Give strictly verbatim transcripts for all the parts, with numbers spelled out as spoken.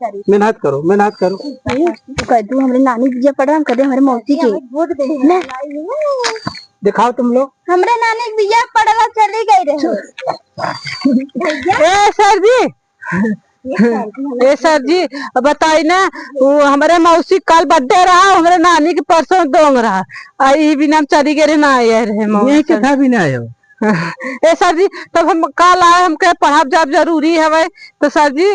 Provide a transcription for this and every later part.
मेहनत करो, मेहनत करो। तू कह दू, हमरे नानी बिया पड़ रहा, हम कह दे हमरे मौसी के। ले। दिखाओ तुम लोग। हमरे नानी के बिया पड़ रहा, चली गई रहे। ए सर जी, ए सर जी, बताई ना, वो हमरे मौसी कल birthday रहा, हमरे नानी के परसों दोंग रहा, आ ई बिना हम चली गए रहे, ना आए रहे मौसी। ये कितना भी ना आयो। ए सर जी, तब हम कल आए, हमके पढ़ब जब जरूरी हवे, तो सर जी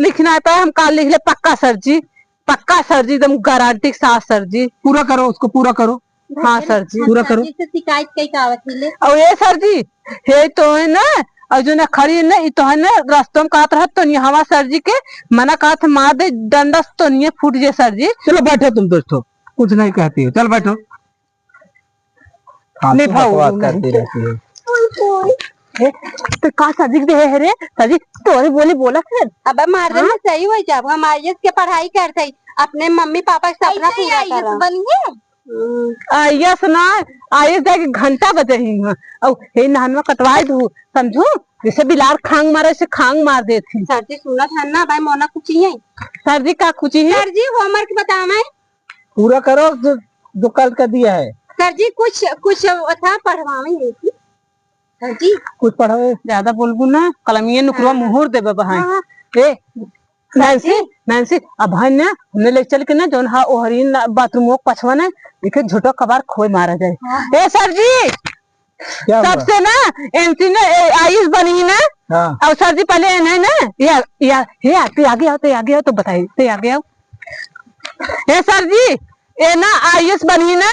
लिख ना पाए, हम कल लिख ले, पक्का सर जी, पक्का सर जी, एकदम गारंटी के साथ सर जी। पूरा करो, उसको पूरा करो। हाँ सर जी। पूरा करो। सर जी से शिकायत कई का आवत ही ले। और ये सर जी, हे तो है ना, और जो ना खड़ी है ना, ये तो है ना, रस्तों में कहत रहत तो नहीं, हमार सर जी के मना कहत, मार दे डंडा से तो नहीं फूट जे सर जी। चलो बैठो तुम दोस्तों, कुछ नहीं कहती हो, चल बैठो। फालतू नहीं भाऊ, बकवास नहीं। करती रहती है। ए, तो का सर जी के दे है रे? सर जी, तोरे बोली बोला फिर। अब मार दे हाँ? सही हो जाब, हम आईएएस के पढ़ाई करते ही, अपने मम्मी पापा के सपना ऐसे ही पूरा आईएएस करा। बनिए। हम्म, आईएएस ना, आईएएस जाके घंटा बजे ही हुआ। और हे नहनवा कटवाए दू, समझू? जैसे बिलार खांग मारे, ऐसे खांग मार देती। सर जी सुनत है ना, भाई मोना कुछ ही है। सर जी का कुछ ही है? सर जी होमवर्क बतावे। पूरा करो जो, जो कल का दिया है। सर जी कुछ, कुछ था पढ़वावे है कि? सर जी। कुछ पढ़ावे। ज्यादा बोलबू ना, कलमिये नुकरवा हाँ। मुहूर देबे बहाई। हाँ। ए, सर नैन्सी, जी। नैन्सी, अब है ना, हमने ले चल के ना, जौन हा ओहरीन बाथरूम वो पछवा ना, इके झूठो कबार खोए मारा जाए। हाँ। ए सर जी, क्या हुआ? सबसे ना, एनसी ने, ए, आईएएस बनी ना, हाँ। और सर जी पहले एने ना, या, या, या, तू आगे आओ, तू आगे आओ, तो बताई, तू आगे आओ। ए सर जी, ए ना आईएएस बनी ना,